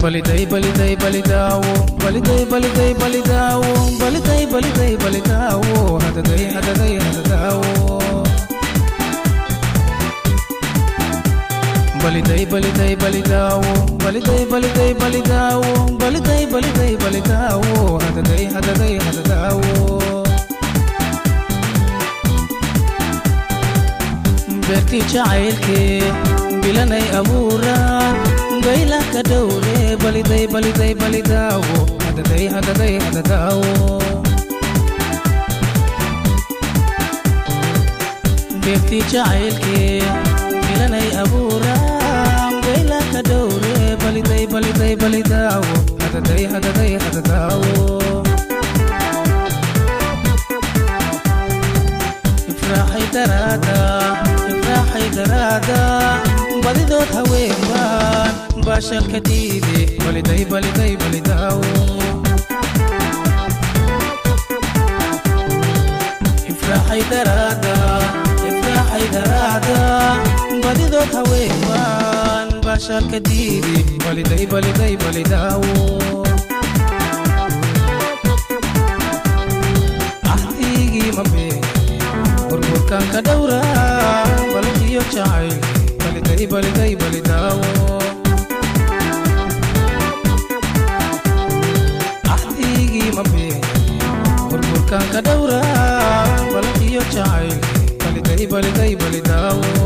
Baliday, baliday, balidaawo, baliday, baliday, balidaawo, baliday, baliday, balidaawo, hadaday, hadaday, hadadaawo. Baliday, baliday, balidaawo, baliday, baliday, balidaawo, baliday, baliday, balidaawo, hadaday, hadaday, hadadaawo. Beertii jacaylkee bilanay abuuraan baylah ka dhowre. Baliday, baliday, balidaawo, hadaday, hadaday, hadadaawo. Beertii jacaylkee bilanay abuuraan baylah ka dhowre. Baliday, baliday, balidaawo, hadaday, hadaday, hadadaawo. Ifraaxay daraada, ifraaxay daraada, badidood haween baan baashalka diide. Baliday, baliday, balidaawo. Ifraaxay daraada, ifraaxay daraada, badidood haween baan baashalka diide. Baliday, baliday, balidaawo. Axdigii ma been burburkan ka dhowra balqiyo jacaylki. Baliday, baliday, balidaawo. Axdigii ma been burburkan ka dhowra balqiyo jacaylki. Baliday, baliday, balidaawo.